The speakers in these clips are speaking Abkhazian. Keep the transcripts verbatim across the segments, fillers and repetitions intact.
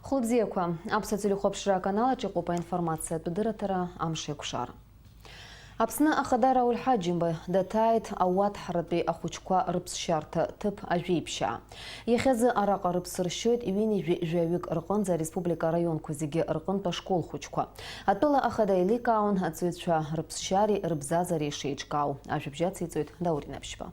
Хәлыбзиақәа, Аԥсуа телехәаԥшра аканалаҿ иҟоуп аинформациатә дырраҭара Амшеикәшара. Аԥсны Ахада Рауль Ҳаџьымба даҭааит ауаҭҳаратәи ахәыҷқәа рыԥсшьарҭа ҭыԥ ажәеиԥшьаа. Иахьазы араҟа рыԥсы ршьоит ҩынҩажәи жәаҩык рҟынӡа ареспублика араионқәа зегьы рҟынтә ашкол хәыҷқәа. Атәыла Ахада еиликаауан аҵаҩцәа рыԥсшьареи рыбзазареи шеиҿкаау. Ажәабжь ациҵоит Даур Инаԥшьба.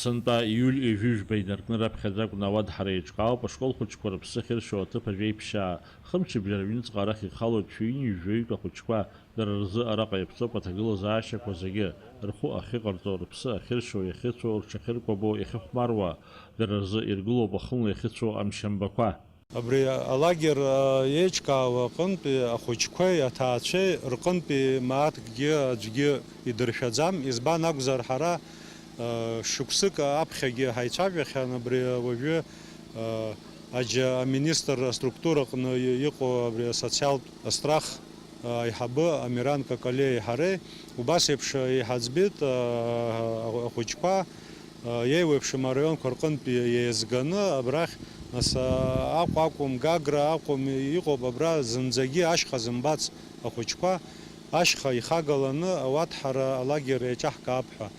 Сынтәа ииуль ҩажәи жәба инаркны раԥхьаӡа акәны ауадҳара еиҿкаауп, ашкол хәыҷқәа рыԥсы ахьыршьо аҭыԥ ажәеиԥшьаа. Хымчыбжьара аҩныҵҟа арахь ихалоит шәи ҩынҩажәи жәаҩык ахәыҷқәа, дара рзы араҟа иаԥҵоуп аҭагылазаашьақәа зегьы, рхәы ахьыҟарҵо, рыԥсы ахьыршьо, иахьыцәоу, рҽахьыркәабо, иахьыхәмаруа, дара рзы иргылоуп ахынла иахьыцәоу амшьамбақәа. Абри алагер, а, еиҿкаау аҟынтәи ахәыҷқәеи аҭаацәеи рҟынтәи мааҭкгьы аӡәгьы идыршәаӡам. Избан акәзар, ҳара, а, шықәсык аԥхьагьы ҳаицәажәахьан абри уажәы, а, аџьа-, аминистр аструктураҟны и-, иҟоу абри асоциалтә астрах аиҳабы Амиран Какалиеи ҳареи убас еиԥш еиҳаӡбеит, а, ахәыҷқәа, а, еиуеиԥшым араионқәа рҟынтә еизганы абрахь, нас, а, Аҟәа акәым, Гагра акәым, иҟоуп абра зынӡагьы ашьха зымбац ахәыҷқәа, ашьха ихагаланы ауаҭҳара алагер еиҿаҳкаап ҳәа.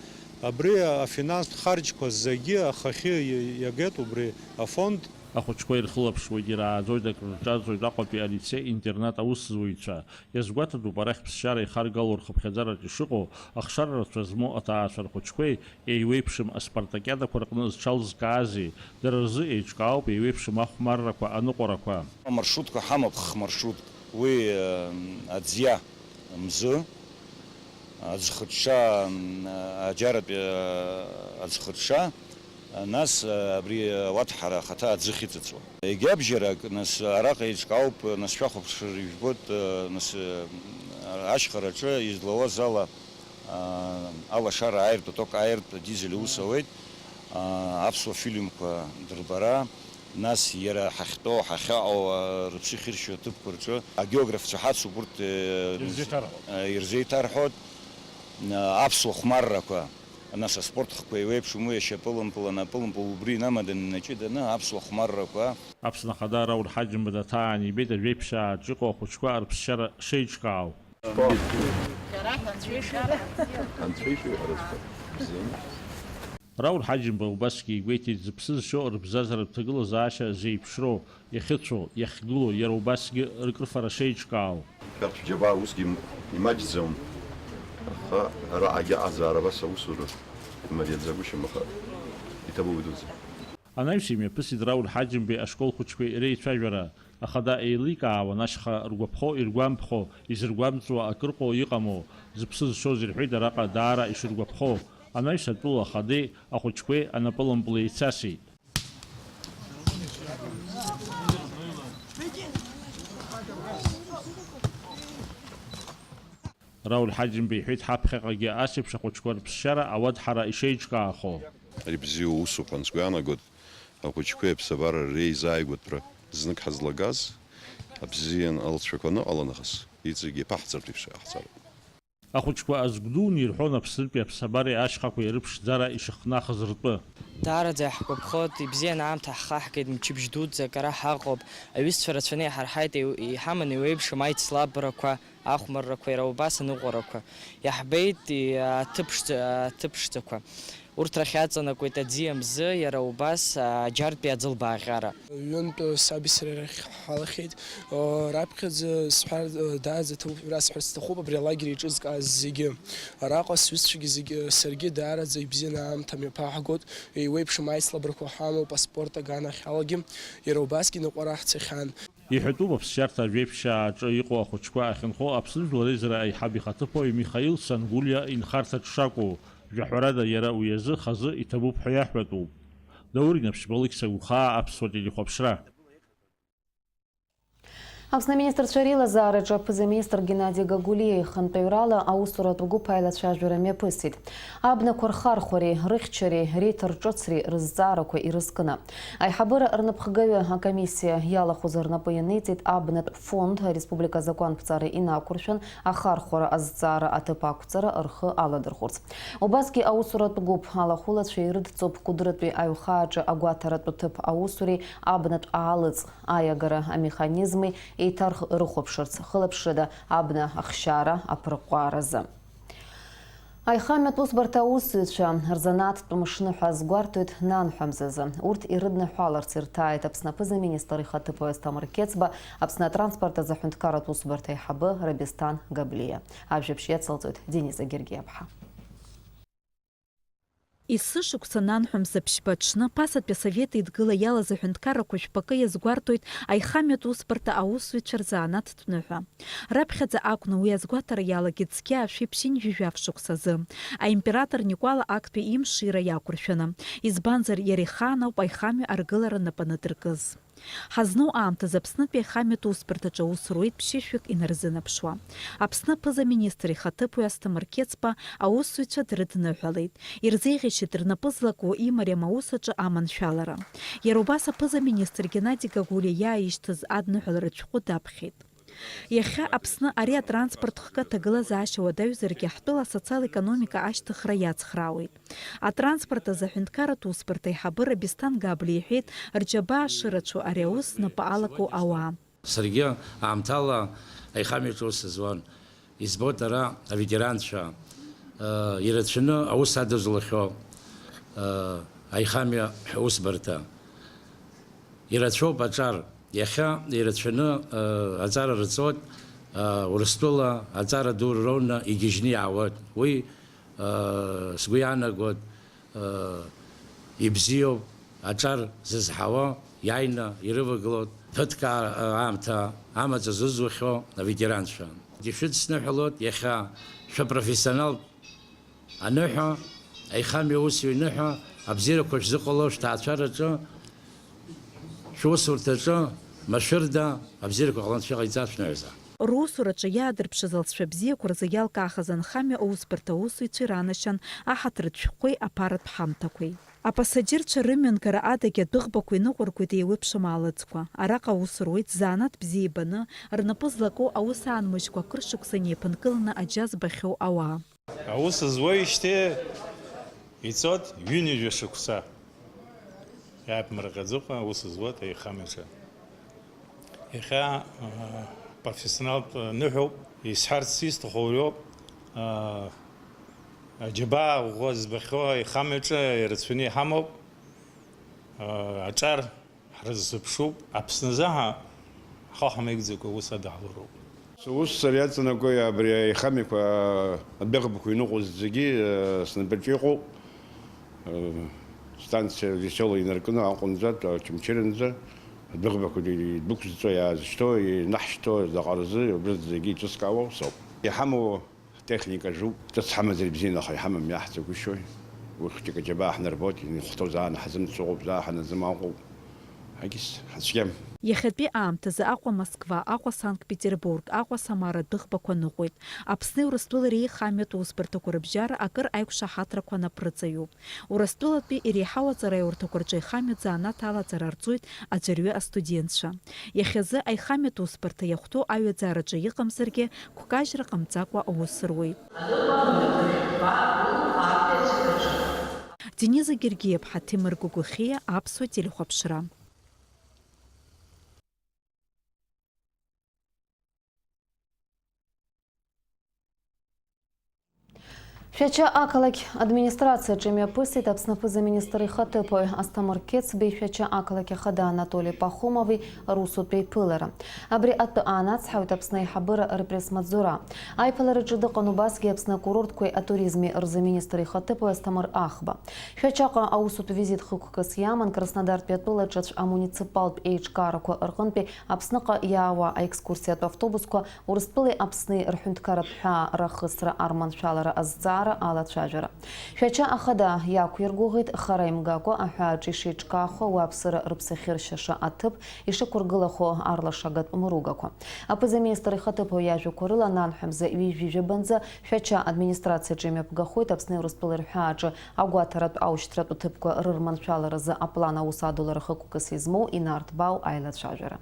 Абри афинанстә харџьқәа зегьы ахахьы иагеит убри афонд. Ахәыҷқәа ирхылаԥшуеит, ирааӡоит, акрырҿарҵоит Аҟәатәи алицеи-интернат аусзуҩцәа. Иазгәаҭатәуп арахь ԥсшьара ихаргало рхыԥхьаӡараҿ ишыҟоу, ахшара рацәа змоу аҭаацәа рхәыҷқәеи еиуеиԥшым аспартакиадақәа рҟны зҽалзкаази, дара рзы еиҿкаауп еиуеиԥшым ахәмаррақәа, аныҟәарақәа. Амаршрутқәа ҳамоуп, хмаршрутк, уи, э, аӡиа мзы, аӡхыҽҽа, м, аџьаратәи, э, аӡхыҽҽа, нас, э, абри ауаҭҳара ахаҭа аӡы ахьыҵыҵуа. Егьа абжьарак, нас, араҟа еиҿкаауп, нас шәахәаԥшыр ижәбоит, э, нас, э, ашьхараҿы излауаз ала, а, алашара ааиртә, аток ааиртә, адизель аус ауеит, а, аԥсуа фильмқәа дырбара, нас иара ҳахьтәоу, ҳахьаҟоу, а, рыԥсы ахьыршьо аҭыԥқәа рҿы агеографцәа ҳацуп, урҭ, э, ирзеиҭарҳәоит. Э, ирзеиҭарҳәоит, а, аԥсуа хәмаррақәа, нас аспорт хқәа еиуеиԥшым уи ашьапылампыл, анапылампыл, убри инамаданы инаҷыданы аԥсуа хәмаррақәа. Аԥсны Ахада Рауль Ҳаџьымба даҭаан ибеит ажәеиԥшьааҿ иҟоу ахәыҷқәа рыԥсшьара шеиҿкаау. Анцәа ишәеи ҳара зқәа бзианы. Рауль Ҳаџьымба убасгьы игәеиҭеит, зыԥсы зшьо рыбзазаратә ҭагылазаашьа зеиԥшроу, иахьыцәоу, иахьгылоу, иара убасгьы ркрыфара шеиҿкаау. Шәарҭ шәџьабаа усгьы им-, имаҷӡам. Аха араҟагьы аҟазаара абас аусура имариаӡагәышьам, аха иҭабуп идуӡӡа. Анаҩс имҩаԥысит Рауль Ҳаџьымбеи ашкол хәыҷқәеи реицәажәара. Ахада еиликаауан ашьха ргәаԥхо, иргәамԥхо, изыргәамҵуа акрыҟоу иҟаму, зыԥсы зшоз ирҳәеит араҟа даара ишыргәаԥхо. Анаҩс атәыла ахадеи ахәыҷқәеи анапылампыл еицасит. Рауль Ҳаџьымба иҳәеит ҳаԥхьаҟагьы ас еиԥш ахәыҷқәа рыԥсшьара ауадҳара ишеиҿкаахо. Ари бзиоу усуп ҳәа сгәы иаанагоит, ахәыҷқәеи аԥсабара реизааигәатәра знык ҳазлагаз, абзиан алҵшәақәа аныҟала нахыс, иҵегь иаԥаҳҵартә еиԥш иҟаҳҵароуп. Ахәыҷқәа азгәдуны ирҳәон Аԥснытәи аԥсабареи ашьхақәеи рыԥшӡара ишыхнахыз ртәы. Даараӡа иаҳгәаԥхоит, ибзианы аамҭа ҳхаҳгеит, мчыбжь дуӡӡак ара ҳаҟоуп, аҩызцәа рацәаны иҳарҳаит, еи-, иҳаман еиуеиԥшым аицлабрақәа, ахәмаррақәа, иара убас аныҟәарақәа. Иаҳбеит, и-, аҭыԥшӡа-, аҭыԥшӡақәа. Урҭ рахь иаҵанакуеит аӡиа мзы, иара убас, аџьартәи аӡылбааҟьара. Ҩынтә саби сареи арахь ҳалахьеит. Раԥхьаӡа сҳәар, даараӡа ҭабуп ҳәа расҳәарц сҭахуп абри алагер еиҿызкааз зегьы. Араҟа сҩызцәагьы зегьы, саргьы даараӡа ибзианы аамҭа мҩаԥаҳгоит, еиуеиԥшым аицлабрақәа ҳамоуп аспорт аганахьалагьы, иара убасгьы ныҟәара ҳцахьан. Иҳәатәуп аԥсшьарҭа ажәеиԥшьаа аҿы иҟоу ахәыҷқәа ахьынхо Аԥсны жәлар реизара аиҳаб ихаҭыԥуаҩ Михаил Сангулиа инхарҭаҿ шакәу, жәаҳәарада иара уи азы хазы иҭабуп ҳәа иаҳәатәуп. Даур Инаԥшьба, Алықьса Гәхаа, Аԥсуа телехәаԥшра. Аԥсны аминистрцәа реилазаараҿы аԥыза-министр Геннади Гагулиа ихантәаҩрала аусуратә гәыԥ аилацәажәара мҩаԥысит. Абнақәа рхархәареи, рыхьчареи, реиҭарҿыцреи рызҵаарақәа ирызкны. Аиҳабыра рнапхгаҩы акомиссиа иалахәыз рнапы ианиҵеит абнатә фонд, ареспублика азакәанԥҵара инақәыршәан, ахархәара азҵаара аҭыԥ ақәҵара рхы аладырхәырц. Убасгьы аусуратә гәыԥ алахәылацәа ирыдҵоуп Кәыдрытәи аҩхааҿы агәаҭаратә ҭыԥ аусуреи абнатә аалыҵ аиагара амеханизми еиҭархырхәаԥшырц, хылаԥшрада абна ахшьаара аԥырҟәааразы. Аихамҩатә усбарҭа аусзуҩцәа рзанааҭтә мышныҳәа азгәарҭоит нанҳәа мзазы. Урҭ ирыдныҳәаларц ирҭааит Аԥсны аԥыза-министр ихаҭыԥуаҩ Асҭамыр Қьецба, Аԥсны атранспорт азы аҳәынҭқарратә усбарҭа аиҳабы Рабисҭан Габлиа. Ажәабжь иацылҵоит Дениза Гергиаԥҳа. Есышықәса нанҳәа мза ԥшьба аҽны, Ԥасатәи асовет еидгыла иалаз аҳәынҭқаррақәа жәпакы иазгәарҭоит аихамҩатә усбарҭа аусзуҩцәа рзанааҭтә ныҳәа. Раԥхьаӡа акәны уи азгәаҭара иалагеит зқьи аашәи ԥшьынҩажәи жәаф шықәсазы, аимператор Никәала актәи имшира иақәыршәаны, избанзар, иара ихаан ауп аихамҩа аргылара напы анадыркыз. Ҳазну аамҭазы Аԥснытәи аихамҩатә усбарҭаҿы аус руеит ԥшьышәҩык инарзынаԥшуа. Аԥсны аԥыза-министр ихаҭыԥуаҩ Асҭамыр Қьецба аусзуҩцәа дрыдныҳәалеит. Ирзеиӷьасшьеит рнапы злаку имариам аус аҿы аманшәалара. Иара убас аԥыза-министр Геннади Гагулиа иааишьҭыз адныҳәаларатә шәҟәы даԥхьеит. Иахьа Аԥсны ари атранспорт хкы аҭагылазаашьа уадаҩзаргьы, ҳтәыла асоциал-економика ашьҭыхра иацхраауеит. Атранспорт азы аҳәынҭқарратә усбарҭа аиҳабы Рабисҭан Габлиа иҳәеит, рџьабаа шырацәоу ари аус знапы алаку ауаа. Саргьы аамҭала аихамҩаҿы аус зуан. Избоит ара аветеранцәа, э, ирацәаны аус адызулахьоу, э, аихамҩа усбарҭа. Ирацәоуп аҿар. Иахьа ирацәаны, э, аҵара рҵоит, э, Урыстәыла аҵара ду роуны игьежьны иаауеит. Уи, э, сгәы иаанагоит, э, ибзиоуп, аҿар зызҳауа иааины ирывагылоит ԥыҭк аа-, аамҭа амаҵ зызухьоу аветеранцәа. Ишәыдсныҳәалоит иахьа шәапрофессионалтә аныҳәа, аихамҩа усзуҩ ныҳәа, абзиарақәа шәзыҟало шәҭаацәараҿы, шәусурҭаҿы, машәырда, абзиарақәа ҟаланы шәыҟаиҵа шәныҳәаза. Русураҿы иаадырԥшыз алҵшәа бзиақәа рзы иалкаахаз анхамҩа аусбарҭа аусзуҩцәа иранашьан аҳаҭыртә шәҟәқәеи аԥаратә ҳамҭақәеи. Апассаџьырцәа рымҩангара адагьы адәыӷбақәа иныҟәыргоит еиуеиԥшым аалыҵқәа. Араҟа аус руеит заанаҭ бзиа ибаны, рнапы злаку аус аанмыжькәа акыр шықәса инеиԥынкыланы аџьа збахьоу ауаа. Аус зуеижьҭеи ицоит ҩынҩажәа шықәса. Иааиԥмырҟьаӡакәа аус зуеит аихамҩаҿы. Иахьа, аа, профессионалтә ныҳәоуп, исҳәарц исҭаху уиоуп, аа, аџьабаа ӷәӷәа збахьоу аихамҩаҿы ирацәаны иҳамоуп, аа, аҿар Ҳрыззыԥшуп, Аԥсназы ҳа, ҳхы ҳамеигӡакәа аус адаҳлароуп. Ус сара иаҵанакуеи абри аихамҩақәа, адәыӷбақәа иныҟәоз зегьы, э, снапаҿы иҟоуп. Э, станциа Весело инаркны Аҟәынӡатә, Очамчыранӡа адәыӷбақәа идәықәзҵо, иаазышьҭоу, инаҳшьҭоу, заҟаразы, убри зегьы иҿыскаауа усоуп. Иҳамоу Ҳтехника ажуп, ҿыц ҳамазар ибзиан, аха иҳамам, иаҳӡагәышьои? Уи хәҷык аџьабаа ҳнарбоит, инхәҭоу заа ҳзымцо ыҟоуп, заа ҳанаӡым аҟоуп. Ҳагьыс, ҳацәгьам. Иахьатәи аамҭазы Аҟәа Москва, Аҟәа Санкт-Петербург, Аҟәа Самара адәыӷбақәа ныҟәеит. Аԥсни Урыстәылареи еихамҩатә усбарҭақәа рыбжьара акыр аиқәшаҳаҭрақәа напрыҵаҩуп. Урыстәылатәи иреиҳау аҵараиурҭақәа рҿы аихамҩатә занааҭ алаҵара арҵоит аӡәырҩы астудентцәа. Иахьазы аихамҩатә усбарҭа иахәҭоу аҩаӡараҿы иҟамзаргьы, гәкажьра ҟамҵакәа аус руеит. Дениза Гергиаԥҳа, Ҭемыр Гәыгәхиа, Аԥсуа телехәаԥшра. Шәача ақалақь администрациаҿы имҩаԥысит Аԥсны аԥыза-министр ихаҭыԥуаҩ Асҭамыр Қьецбеи Шәача ақалақь ахада Анатоли Пахомови русутә еиԥылара. Абри атәы аанацҳауеит Аԥсны аиҳабыра рпресс-маҵзура. Аиԥылараҿы дыҟан убасгьы Аԥсны акурортқәеи атуризми рзы аминистр ихаҭыԥуаҩ Асҭамыр Ахба. Шәачаҟа аусутә визит хықәкыс иаман Краснодартәи атәылаҿы амуниципалтә еиҿкаарақәа рҟынтәи Аԥсныҟа иаауа аекскурсиатә автобусқәа Урыстәылеи Аԥсни рҳәынҭқарратә ҳәаа рахысра арманшәалара азҵаа Ара алацәажәара. Шәача ахада иақәиргәыӷит хара имгакәа аҳәааҿы ишеиҿкаахо ауааԥсыра рыԥсахьыршьаша аҭыԥ ишықәыргылахо арлашагатә мыругақәа. Аԥыза-министр ихаҭыԥуаҩ иажәақәа рыла, нанҳәа мза ҩажәи жәабанӡа Шәача администрациаҿы имҩаԥгахоит Аԥсни Урыстәылеи рҳәааҿы агәаҭаратә аушьҭратә ҭыԥқәа рырманшәаларазы аплан аус адулара хықәкыс измоу инарҭбаау аилацәажәара.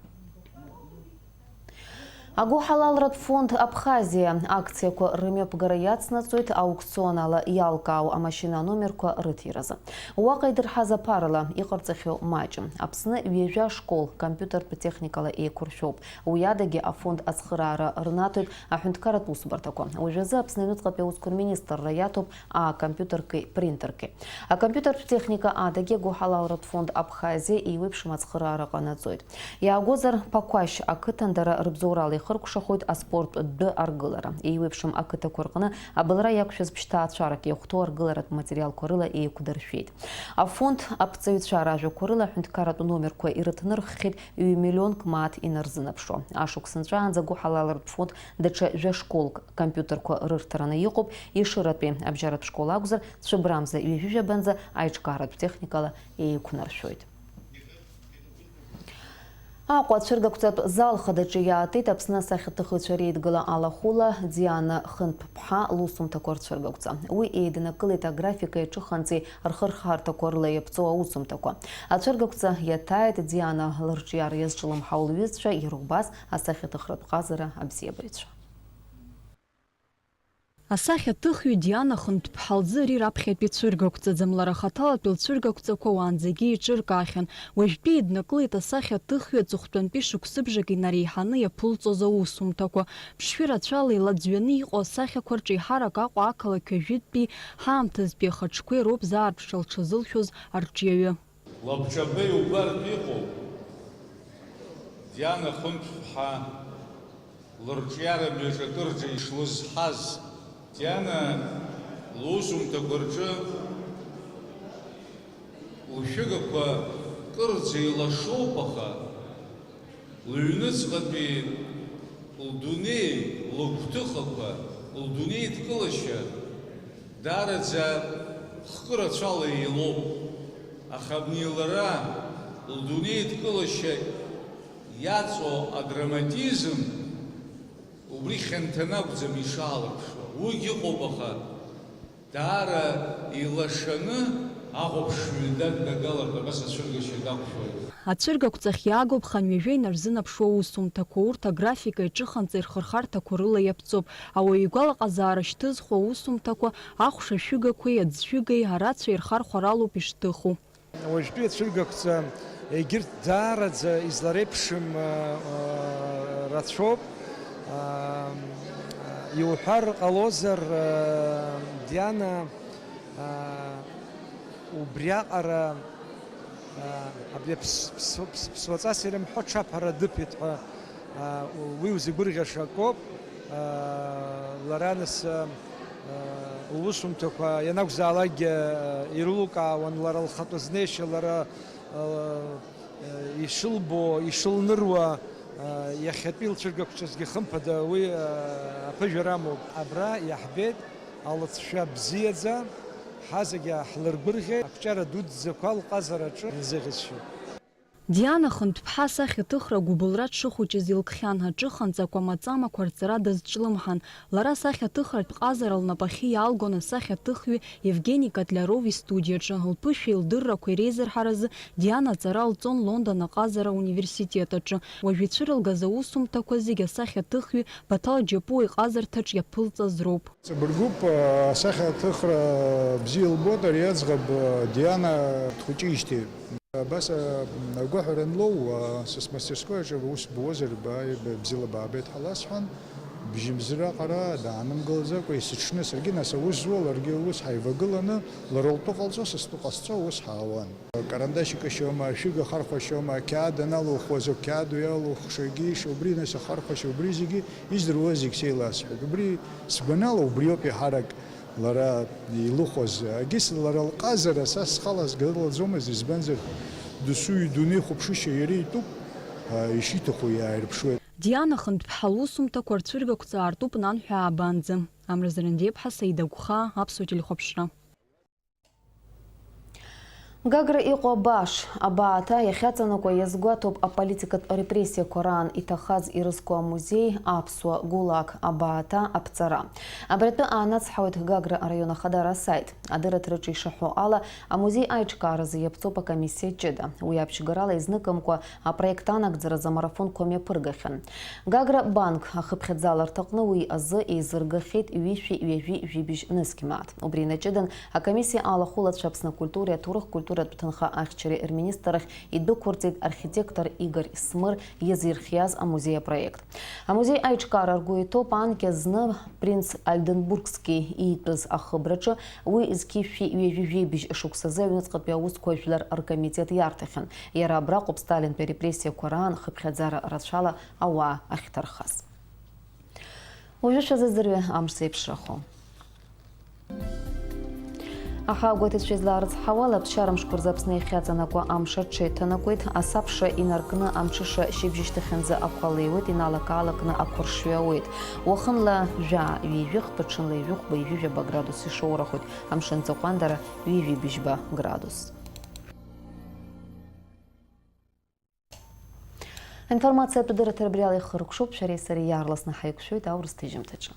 Агәыҳалалратә фонд Абхазиа акциақәа рымҩаԥгара иацнаҵоит аукцион ала иалкаау амашьына аномерқәа рыҭиразы. Уаҟа идырҳаз аԥарала иҟарҵахьоу маҷым. Аԥсны ҩажәа школ компиутертә техникала еиқәыршәоуп. Уи адагьы афонд ацхыраара рнаҭоит аҳәынҭқарратә усбарҭақәа. Уажәазы Аԥсны аҩныҵҟатәи аусқәа рминистрра иаҭоуп акомпиутерқәеи принтерқәеи. Акомпиутертә техника адагьы агәыҳалалратә фонд Абхазиа еиуеиԥшым ацхыраара ҟанаҵоит. Иаагозар, Ԥақәашь ақыҭан дара рыбзоурала ихыркәшахоит аспорттә дәы аргылара. Еиуеиԥшым ақыҭақәа рҟны абылра иақәшәаз ԥшьҭаацәарак иахәҭоу аргыларатә материалқәа рыла еиқәдыршәеит. Афонд аԥҵаҩцәа ражәақәа рыла аҳәынҭқарратә номерқәа ирыҭнырххьеит ҩ-миллионк мааҭ инарзынаԥшуа. Ашықәс нҵәаанӡа агәыҳалалратә фонд даҽа жәа школк компиутерқәа рырҭараны иҟоуп, Ешыратәи абжьаратә школ акәзар, цәыбрамза ҩажәижәабанӡа аиҿкааратә техникала еиқәнаршәоит. Аҟәа ацәыргақәҵатә зал хадаҿы иаатит Аԥсны асахьаҭыхыҩцәа реидгыла алахәыла Диана Хынтә ԥҳа лусумҭақәа рцәыргақәҵа. Уи еиднакылеит аграфикеи аҿыханҵеи рхырхарҭақәа рыла иаԥҵоу аусумҭақәа. Ацәыргақәҵа иаҭааит Диана лырҿиара иазҿлымҳау лҩызцәа, иара убас асахьаҭыхратә ҟазара абзиабаҩцәа. Асахьаҭыхҩы Диана Хынтә ԥҳа лзы ари раԥхьатәи цәыргақәҵаӡам, лара хаҭалатәи лцәыргақәҵақәа уаанӡагьы иҿыркаахьан. Уажәтәи еиднакылеит асахьаҭыхҩы аҵыхәтәантәи шықәсыбжак инареиҳаны иаԥылҵоз аусумҭақәа. Ԥшшәы рацәала илаӡҩаны иҟоу асахьақәа рҿы еиҳарак Аҟәа ақалақь ҩажәитәтәи ҳаамҭазтәи ахаҿқәеи роуп заарԥшра лҽазылшәоз арҿиаҩы. Лабҿаба иубартә иҟоуп, Диана Хынтә-ԥҳа, лырҿиара мҩаҿ акырӡа ишлызҳаз. Диана лусумҭақәа рҿы лшәыгақәа кырӡа илашоуп, аха лыҩныҵҟатәи лдунеи, лыгәҭыхақәа, лдунеидкылашьа даараӡа хкы рацәала еилоуп, аха абни лара лдунеидкылашьа иаҵоу адраматизм убри хьанҭаны акәӡам ишаалырԥшуа. Уигь ыҟоуп, аха даара илашаны ахәаԥшҩы даднагалартә абас ацәыргашьа дақәшәоит. Ацәыргақәҵахь иаагоуп хынҩажәа инарзынаԥшуа аусумҭақәа, урҭ аграфика иҿыханҵа ирхырхарҭақәа рыла иаԥҵоуп. Ауаҩы игәалаҟазаара шьҭызхуа аусумҭақәа ахәша шәыгақәеи аӡшәыгеи арацәа ирхархәаралоуп ишҭыху. Уажәтәи ацәыргақәҵа егьырҭ даараӡа излареиԥшым, ы, ы, рацәоуп. Ы, иуҳәар ҟалозар, ы, Диана, ы, убриаҟара, ы, абри аԥс-, ԥс-, ԥс-, ԥсуаҵас ирымҳәо ҽаԥара дыԥеит ҳәа, ы, уи узигәырӷьаша акоуп. Лара нас, лусумҭақәа ианакәзаалакгьы ирылукаауан, лара лхатәы знеишьа, лара ишылбо, ишылныруа, иахьатәи лцәыргақәҵазгьы хымԥада уи аԥыжәара амоуп. Абра иаҳбеит алҵшәа бзиаӡа, ҳазегьы ҳлыргәырӷьеит, ақәҿиара дуӡӡақәа лҟазараҿы иназыӷьасшьоит. Диана Хынтә-ԥҳа асахьаҭыхра агәыбылра дшыхәыҷыз илкхьан, аҿыханҵа акәама-ҵамақәа рҵара дазҿлымҳан. Лара асахьаҭыхратә ҟазара лнапахьы иаалгон асахьаҭыхҩы Евгени Котляров истудиаҿы. Лԥышәеи лдыррақәеи реизырҳаразы Диана аҵара лҵон Лондон аҟазара университет аҿы. Уажә ицәырылгаз аусумҭақәа зегьы асахьаҭыхҩы Баҭал Џьапуа иҟазарҭаҿ иаԥылҵаз роуп. Ҵабыргуп, асахьаҭыхра бзиа лбоит ари аӡӷаб, Диана дхәыҷижьҭеи. Абас, агәаҳәара анлоу, са смастерскои аҿы аус буозар, бааи, бзиала баабеит ҳәа ласҳәан, бжьымз раҟара даанымгылаӡакәа, есыҽны саргьы нас аус зуа, ларгьы ус ҳаивагыланы, лара лтәы ҟалҵо, са стәы ҟасҵо, ус ҳаауан. Карандашь икашьома, ашәыга хархәашьома, ақьаад аналухуаз, ақьаад уи алухшагьы иш-, убри нас ахархәашьа, убри зегьы издыруаз зегь сеиласҳәеит. Убри сгәанала, убриоуп еиҳарак лара илыхәоз. Егьыс лара лҟазара са схала сгылаӡомызт, избанзар, досу идунеихәаԥшышьа иара итәуп, ишиҭаху иааирԥшуеит. Диана хынтәԥҳа лусумҭақәа рцәыргақәҵа аартуп нанҳәа аабанӡа. Амра Зарандиаԥҳа, Саида Гәхаа, Аԥсуа телехәаԥшра. Гагра иҟоу абааш, абааҭа иахьаҵанакуа иазгәаҭоуп аполитикатә репрессиақәа раан иҭахаз ирызку амузеи, аԥсуа гулаг, абааҭа аԥҵара. Абри атәы аанацҳауеит Гагра араион ахадара асаит. Адырраҭараҿы ишаҳәо ала, амузеи аиҿкааразы иаԥҵоуп акомиссиа ҷыда. Уи аԥшьгарала изныкымкәа апроект анагӡаразы амарафонқәа мҩаԥыргахьан. Гагра банк ахыԥхьаӡаларҭаҟны уи азы еизыргахьеит ҩышәи ҩажәи жәибжь нызқь мааҭ. Убри инаҷыдан акомиссиа алахәылацәа Аԥсны акультуреи аҭоурых-культуратә ҭынха ахьчареи рминистррахь идәықәырҵеит архитектор Игорь Смыр иазирхиаз амузеи апроект. Амузеи аиҿкаара ргәы иҭоуп анкьа зны принц Ольденбургски иитәыз ахыбраҿы уи зқьи шәи ҩажәи жәибжь шықәсазы аҩныҵҟатәи аусқәа жәлар ркомитет иарҭахьан. Иара абраҟоуп Сталинтәи арепрессиақәа раан хыԥхьаӡара рацәала ауаа ахьҭархаз. Уажәы шәазыӡырҩы амш зеиԥшрахо. Аха агәаҭаҩцәа излаарыцҳауала, аԥсшьара мшқәа рзы Аԥсны иахьаҵанакуа амш аҽеиҭанакуеит, асабша инаркны амҽыша шьыбжьышьҭахьынӡа ақәа леиуеит, иналак-аалакны ақәыршҩы ауеит. Уахынла жәаа, ҩажәихԥа, ҽынла ҩажәихәба, ҩажәижәаба градус ишоурахоит, амшын ҵыхәандара ҩажәи быжьба градус. Аинформациатә дырраҭара абриала ихыркәшоуп, шәареи сареи иаарласны ҳаиқәшәоит аурыс ҭыжьымҭаҿы.